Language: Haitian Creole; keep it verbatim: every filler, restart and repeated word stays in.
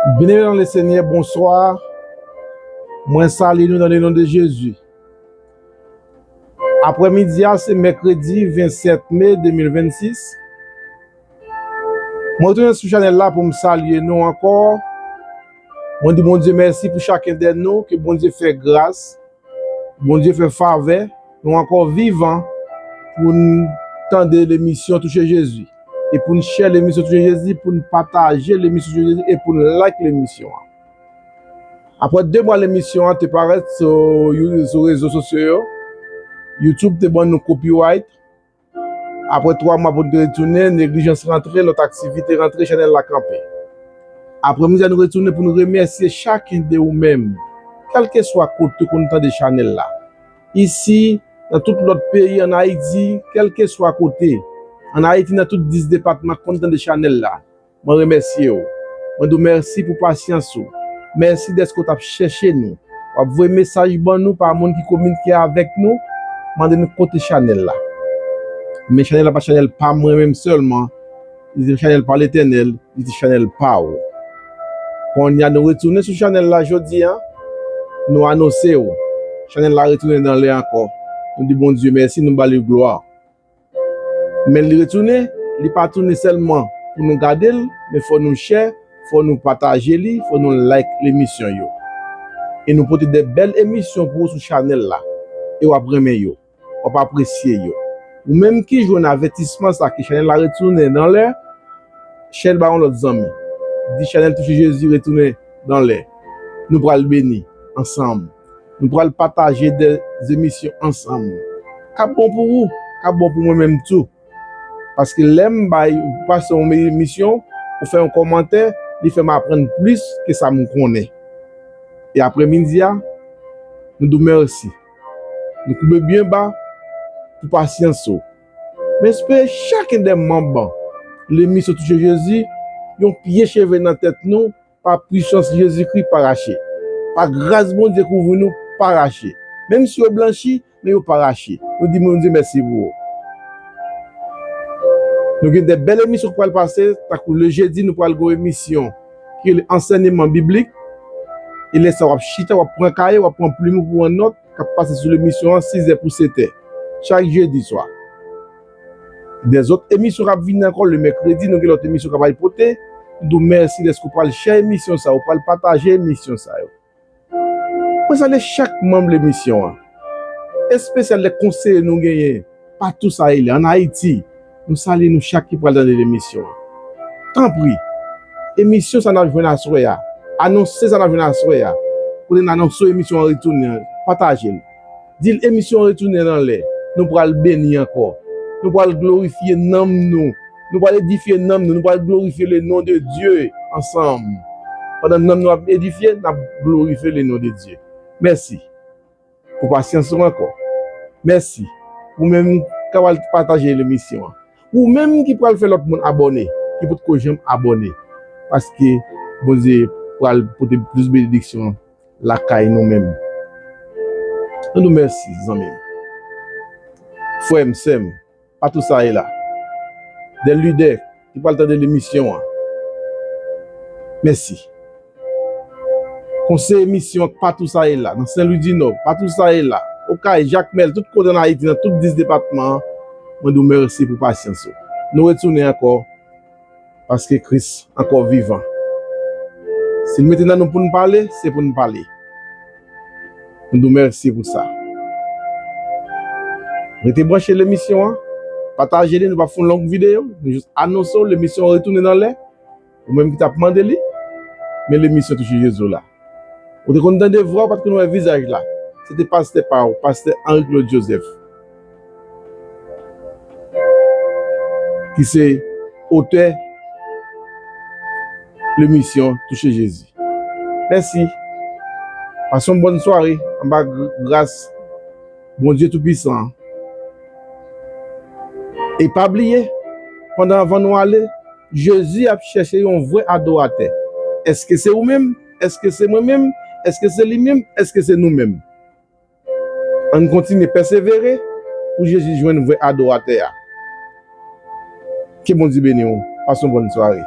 Byeneme nan Lesenyè, bonswa. Mwen salye nou nan le non de Jezi. Aprèmidi a, se mèkredi vennsèt me de mil vennsis. Mwen retounen sou chanèl la pou m salye nou ankò. Mwen di Bondye mèsi pou chaken dè nou, ke Bondye fè gras, Bondye fè favè, nou ankò vivan pou n tande lemisyon Touche Jezi. E pou n share lemisyon Touche Jezi, pou n pataje lemisyon Touche Jezi, e pou n like lemisyon an. Aprè de mwa lemisyon an te parèt sou, sou rezo sosyo yo, YouTube te ban nou copyright. Aprè twa mwa pou n te retounen, neglijans rantre, lòt aktivite rantre, chanèl la kanpe. Aprèmidi a nou retounen pou nou remèsye chaken de ou menm, kèlkeswa kote w konn tande chanèl la. Isi, nan tout lòt peyi, ann Ayiti, kèlkeswa kote, ann Ayiti, nan tout dis depatman k konn tande chanèl la. Mwen remèsye w. Mwen di w mèsi pou pasyans ou. Mèsi dèske w t ap chèche nou. W ap voye mesaj ban nou pa moun ki kominike avèk nou, mande nou kote chanèl la. Men chanèl la pa chanèl pa mwen menm sèlman. Li se chanèl pa Letènèl, li se chanèl pa w. Kounye a nou retounen sou chanèl la jodi a, nou anonse w. Chanèl la retounen nan lè ankò. Nou di Bondye mèsi, nou ba li glwa. Men li retounen, li pa tounen sèlman pou nou gade l, men fò nou share, fò nou pataje li, fò nou like lemisyon yo. E nou pote de bèl emisyon pou ou sou chanèl la. E w ap renmen yo, w ap apresye yo. Ou menm ki jwenn avètisman sa ke chanèl la retounen nan lè, share l ba yon lòt zanmi. Di chanèl Touche Jezi retounen nan lè. Nou pral beni ansanm. Nou pral pataje de emisyon ansanm. K ap bon pou ou, k ap bon pou mwen menm tou. Paske lè m bay, ou pase yon emisyon, ou fè yon kòmantè, li fè m aprann plis ke sa m konnen. E aprèmidi a, nou di w mèsi. Nou koube byen ba pou pasyans ou. M espere chaken de manm lemisyon Touche Jezi, yon pye cheve nan tèt nou, pa pwisans Jezikri pa rache. Pa gras Bondye kouvri nou pa rache. Menm si yo blanchi, men yo pa rache. Nou di Bondye mèsi pou ou. Nou gen de bèl emisyon ki pral pase, tankou le jedi, nou pral gen yon emisyon ki rele ansèyman biblik. E lè sa w ap chita, w ap pran kaye, w ap pran plim ou pou pran nòt, k ap pase sou lemisyon an, sizè pou setè. Chak jedi swa. De zòt emisyon k ap vini ankò le mèkredi, nou gen lòt emisyon k ap al pote. Nou di w mèsi dèske w pral share emisyon sa, w pral pataje emisyon sa yo. Mwen salye chak manm lemisyon an. Espesyal lè konseye nou genyen patou sa e la, ann Ayiti. Nou salye nou chak ki pral tande lemisyon an. Tanpri, emisyon sa n ap jwenn aswè a, anonse sa n ap jwenn aswè a. Kote n anonse emisyon an retounen an, pataje l. Di l emisyon an retounen nan lè. Nou pral beni ankò. Nou pral glorifye nanm nou. Nou pral edifye nanm nou. Nou pral glorifye le non de Dye ansanm. Pandan nanm nou ap edifye, n ap glorifye le non de Dye. Mèsi pou pasyans ou ankò. Mèsi. Ou menm ki pral pataje lemisyon an. Ou menm ki pral fè lòt moun abòne, ki potko janm abòne. Paske Bondye pral pote plis benediksyon lakay nou menm. Nou di w mèsi, zanmi m. Frè m, sè m, patou sa e la. De lidè ki pral tande lemisyon an. Mèsi. Konseye misyon an patou sa e la, nan Sen Lwi di Nò, patou sa e la, Okay, Jakmèl, tout kote ann Ayiti, nan tout dis depatman an, mwen di w mèsi pou pasyans ou. Nou retounen ankò, paske Kris ankò vivan. Si l mete nan nou pou n pale, se pou n pale. Nou di w mèsi pou sa. Rete branche lemisyon an, pataje li, nou p ap fè yon long videyo, nou jis anonse w lemisyon an retounen nan lè. Ou menm ki t ap mande li, men lemisyon Touche Jezi w la. Ou te konn tande vwa w, pa t konn wè vizaj la. Se te pastè pa w, pastè Henri Claude Joseph, ki se otè lemisyon Touche Jezi. Mèsi. Pase yon bòn sware anba gr-, gras Bondye Toupisan an. E pa bliye, pandan anvan nou ale, Jezi ap chèche yon vrè adoratè. Èske se ou menm? Èske se mwen menm? Èske se li menm? Èske se nou menm? Ann kontinye pèsevere pou Jezi jwenn vrè adoratè a. Ke Bondye beni w. Pase yon bòn sware.